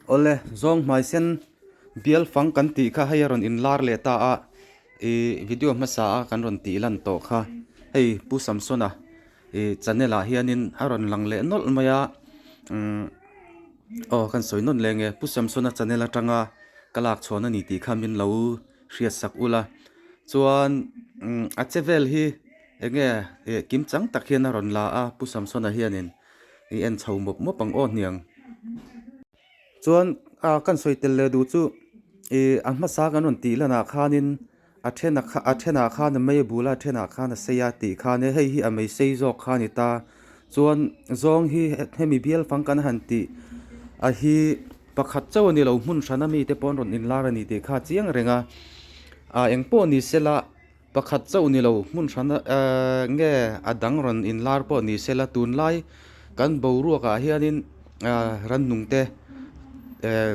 Awle, zawng hmaisen bial fang kan tih kha hei a rawn inlar leh ta a, ih video hmasa a kan rawn tih lan tawh kha hei Pu Samsona ih channel ah hianin a rawn lang leh nawlh mai a, umm aw kan sawi nawn leh nge Pu Samsona channel atanga ka lak chhuan a ni tih kha min lo hriat sak ula chuan umm a che vel hi eng nge ih kim chang tak hian a rawn la a Pu Samsona hianin. I en chho mawp mawp ang aw hniang. Chuan a kan sawi tel leh duh chu ih a hmasa kan rawn tih lanah khanin a then a a thenah khan a mei a bul a a thenah khan a sei a tih khan e hei hi a mei sei zawk kha a ni ta. Chuan zawng hi hemi bial fang kan han tih a hi pakhat chauh a ni lo hmun hrana mite pawh an rawn inlar a ni tih kha a chiang reng a. Ah engpawh ni sela. Pakhat chauh ni lo, hmun hran nge a dang rawn inlar pawh ni sela tunlai kan boruakah hianin rannung te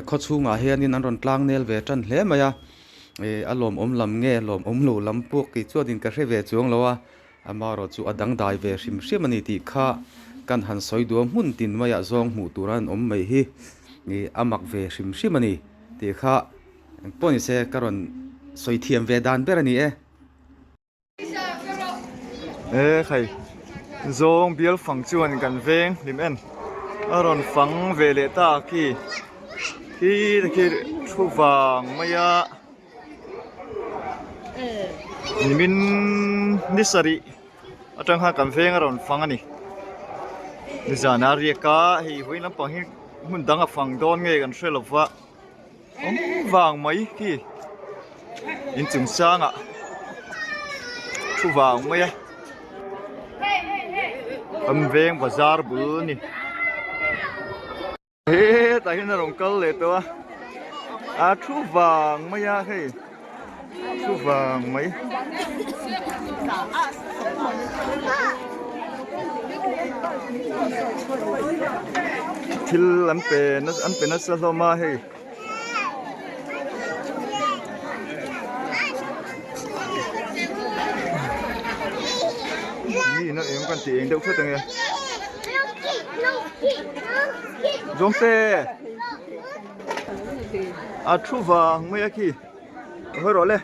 khawchhungah hianin an rawn tlang nel ve tan hle mai a, a lawmawm lam nge lawmawm lo lam pawh kei chuanin ka hre ve chuang lo a, amaherawh chu a dangdai ve hrim hrim a ni tih kha kan han sawi duh a, hmun tin maiah zawng hmuh tura an awm mai hi a mak ve hrim hrim a ni tih kha. Engpawh ni se ka rawn sawi thiam ve dan ber a ni e. E khai zawng bial fang chuan kan veng hlim en a rawn fang ve leh ta khi khi te khi thu vang mai a nimin ni sarih atang khan kan veng a rawn fang a ni nizan a riak a hei vawiin lampang hi hmun dang a fang dawn nge kan hre lova. Awm vang mai khi inchung sangah thu vang mai a an veng bazar bul a ni hetah hian a rawn kal leh tawh a a thu vang mai a hei thu vang mai. Thil an pe an pe nasa hlawm a hei. Mi in a eng kan tih eng deuh hret ange. Zawngte a thu vang mai a khi. Hawi rawh le.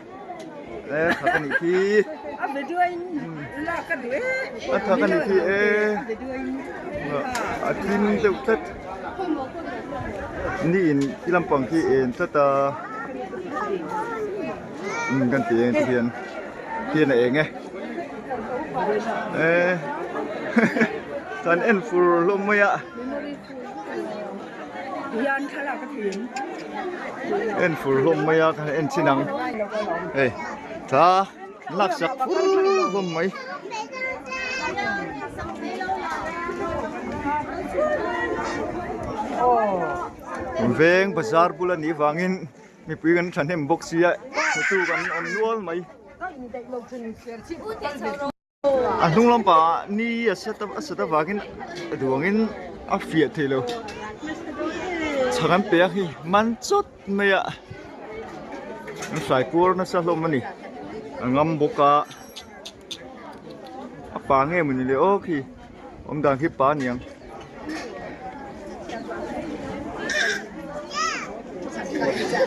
E thak a nih khi. A thak a nih khi e. A thim deuh tlat. Ni in khi lampang khi en tlat a. Um kan tih eng te hian hian a eng e. E kan en fur hlawm mai a. En fur hlawm mai a kan en chin ang hei tha lak sak fur hlawm mai. Veng bazar bula nih vangin mipui kan thahnem bawk sia hmutu kan awm nual mai. A hnung lampangah ni a set a set avangin a duh angin a fiah thei lo chhang an pe a hei man chawt mai a an hrai kuar nasa hlawm a ni a ngam bawk a a pa nge mawni le aw khi awm dan khi pa a ni ang.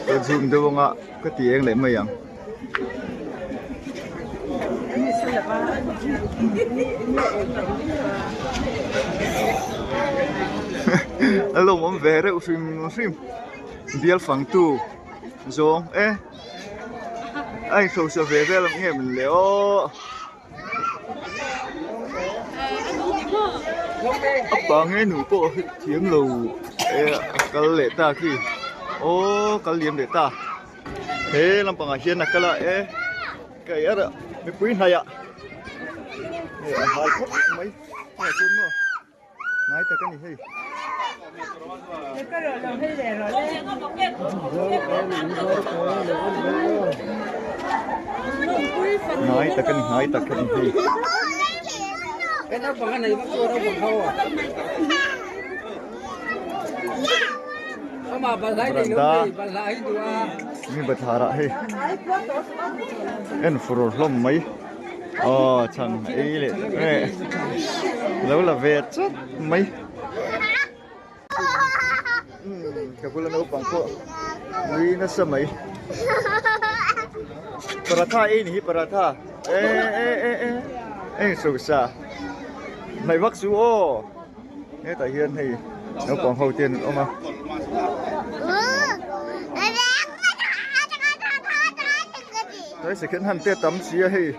Ka zoom deuh anga ka ti eng leh mai ang. A lawmawm ve reuh hrim hrim bial fangtu zawng e a inhrosa ve vel ang nge mawn le aw. A pa nge nu pawh hi thiam lo e a kal leh ta khi aw kal liam leh ta he lampangah hian a kal a e ka ei a mipui hnaih ah hei a hai khawp mai hei chuan maw. Hnai tak a ni hei. Hnai tak a ni hnai tak a ni hei. Veranda mi bathlar ah hei en fur hlawm mai. Aw chhang ei leh eh lo la ve chawt mai. Ka bula naupang pawh nui nasa mai. Paratha ei ni hi paratha e e e e eng sosa hnaih vak chu aw hetah hian hei naupang ho te an awm a. Tlai second hand te a tam si a hei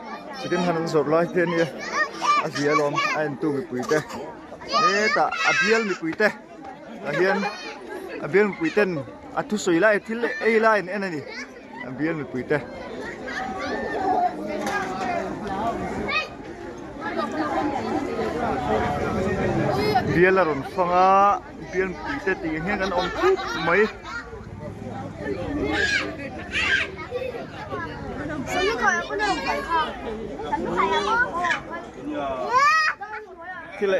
second hand an zawrh lai te ania a zia alawm a entu mipui te hetah a bial mipui te. Tah hian a bial mipui ten a thusawi lai thil ei lai an en a ni a bial mipui te. Bial a rawn fang a bial mipui te tih hian an awm thup mai. Thil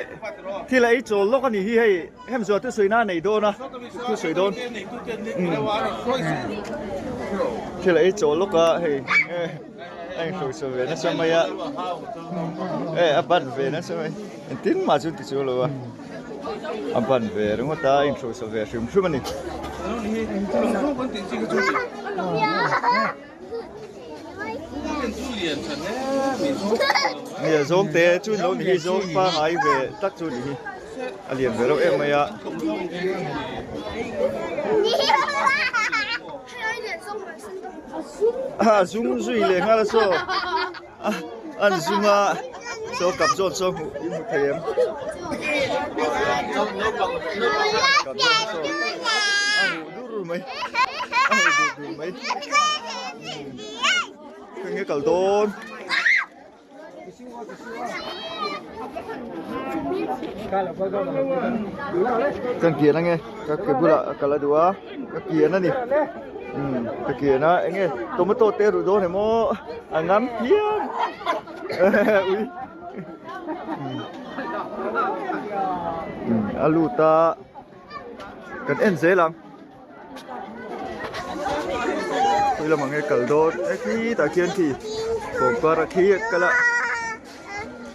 thil ei chawl lawk a nih hi hei hem zuah thusawi na a nei dawn a thusawi dawn thil ei chawl lawk a hei a inhruai ve nasa mai a e a ban ve nasa mai engtin mah chu ti chu lo a a ban ve ringawt a a inhruai ve hrim hrim a ni. Nia zawng te chu lo ni hi zawng pangai ve tak chu ni hi a lian ve reuh em mai a. A zum zui leh nghal a saw an zum a saw kap zawn saw hmuh i hmu thei em kap zawn saw a huh dur mai. A hmu duh duh mai. Keng nge kal dawn. Kan kian ange ka ke bulah a kal a duh a ka kian a ni. Umm ka kian a enge tomato te a ruh dawn em aw a ngam phian ui a lut a kan en zel ang. Khawi lamah nge kal dawn e khi tah khian khi kawngkar a khi a kal a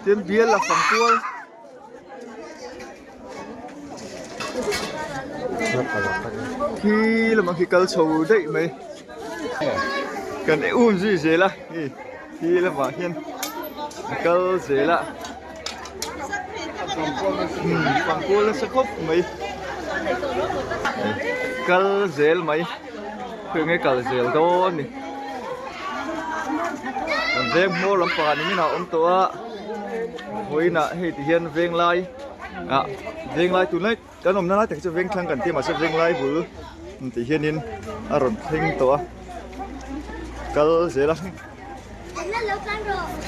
tin bial a fang kual khi lamah khi kal chho daih mai kan um zui zel a hei khi lamah hian a kal zel a. Fang kual nasa khawp mai kal zel mai khawi nge kal zel dawn a ni kan veng hmawr lampangah ni min a awm tawh a vawiinah hei ti hian veng lai ah veng lai tunlai kan awmna lai tak hi chu veng thlang kan ti a mahse veng lai bul tih hianin a rawn thleng tawh a kal zel a.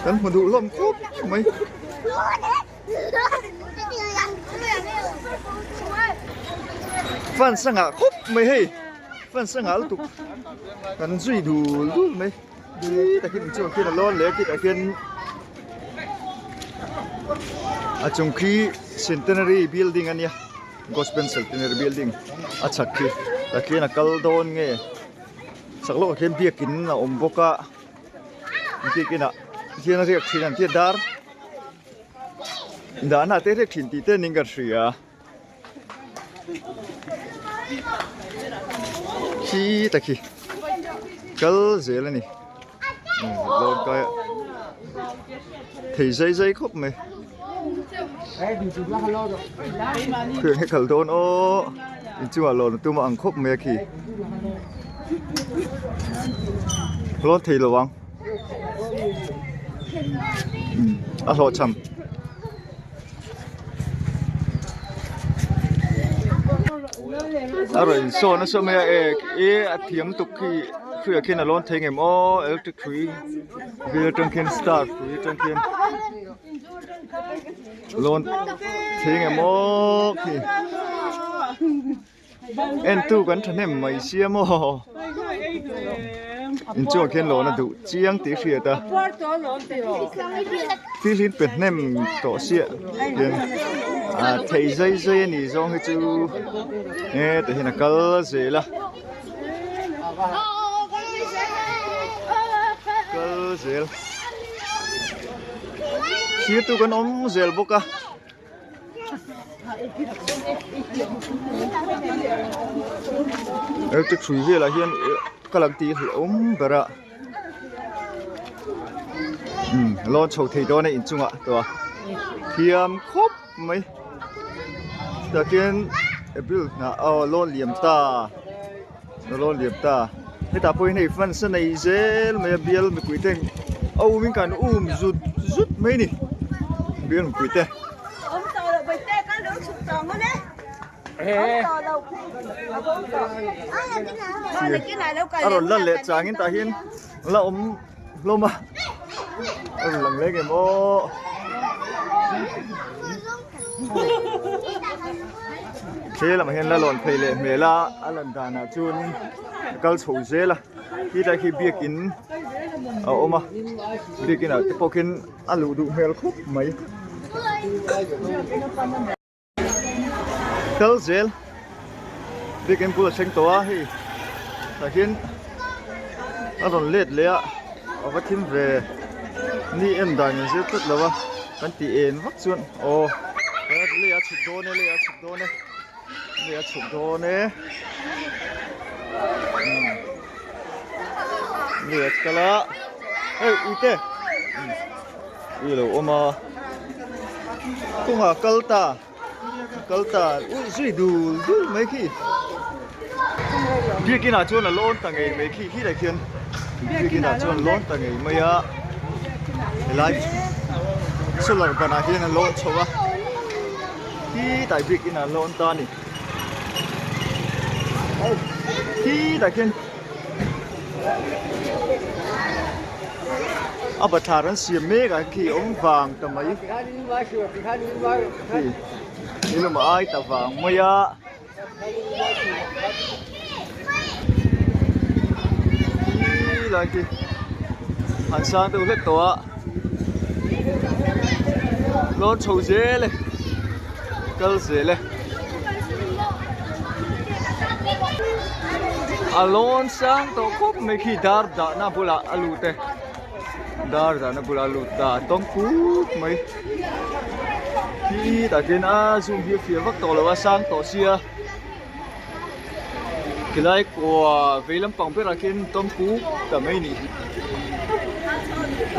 Kan hmu duh hlawm khawp mai. Fans a ngah khawp mai hei. Fans a ngah lutuk. Kan zui dul dul mai. Tah khian inchungah khian a lawn leh a kitah khian a chung khi centenary building a nia Gospel centenary building a chhak khi tah khian a kal dawn nge. Chak lawkah khian biakin a awm bawk a biakinah hian a riak thin an tia dar dahna te riak thin tih te niin ka hria khi ta khi kal zel a ni lawm kai a thei zai zai khawp mai Khuyang hi kal dawn aw inchungah lawn a tum a ang khawp mai a khi lawn thei lo ang a hlawhchham. A rawn insawn nasa mai a ek e a thiam tuk khi hruiah khian a lawn thei ngem aw electric hrui vel atang khian star hrui atang khian lawn thei ngem aw khi en tu kan thahnem mai sia maw inchungah khian lawn a duh chiang tih hriat a thil hi pe hnem tawh siah hian ah thei zai zai a nih zawng hi chu hetah hian a kal zel a kal zel thirtu kan awm zel bawk a. Electric hrui velah hian ka lang tih hlauhawm ber a umm lawn chho thei dawn a inchungah tawh a thiam khawp mai tah khian April hnah aw lawn liam ta lawn liam ta hetah pawh hian hei fans a nei zel mai a bial mipui te a um in kan um zut zut mai a ni bial mipui te. A rawn lan leh changin tah hian la awm hlawm a a rawn lang leh ngem aw he lamah hian la lawn phei leh hmel a a lan danah chuan a kal chho zel a khilai khi biakin a awm a biakin ah te pawh khian a luh duh hmel khawp mai. Kal zel biakin bul a thleng tawh a hei tah hian a rawn let leh a a va thim ve ni em dan in zir tlat lo a kan tih en vak chuan aw lei a chhuk dawn e lei a chhuk dawn e lei a chhuk dawn e lei a kal a hei uite ui a lo awm a kawngah kal ta kal ta ui zui dul dul mai khi biakin ah chuan a lawn ta ngei mai khi khilai khian biakin ah chuan a lawn ta ngei mai a helai solar ban ah hian a lawn chho a khitah biakin ah a lawn ta a ni khitah khian. A bathlar an siam mek a khi awm vang ta mai khi ni lamah ai ta vang mai a khi lai khi han sang deuh hlek tawh a lawn chho zel e kal zel e. A lawn sang tawh khawp mai khi dar dahna bulah a lut e dar dahna bulah a lut ta a tawng kuk mai khi tah khian a zoom hi a fiah vak tawh lo a sang tawh sia khilai kua vei lampang berah khian tawng kuk ta mai a nih hi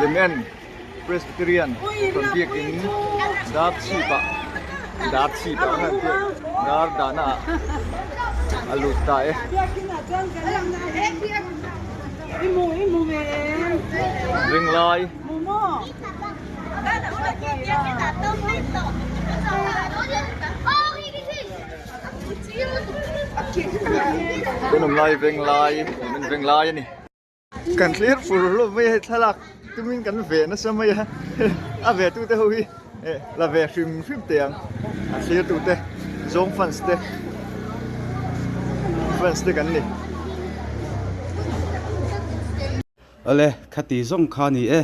lem en. Presbyterian rawn biakin dar chhip ah dar chhip ah khan te dar dahna ah a lut ta e. Ringlai. Tunawm lai venglai venglai a ni. Kan thlir fur hlawm mai a hei thlalak tumin kan ve nasa mai a a ve tute ho hi eh la ve hrim hrim teh ang a thlir tute zawng fans te fans te kan ni. Awle khati zawng kha ni e.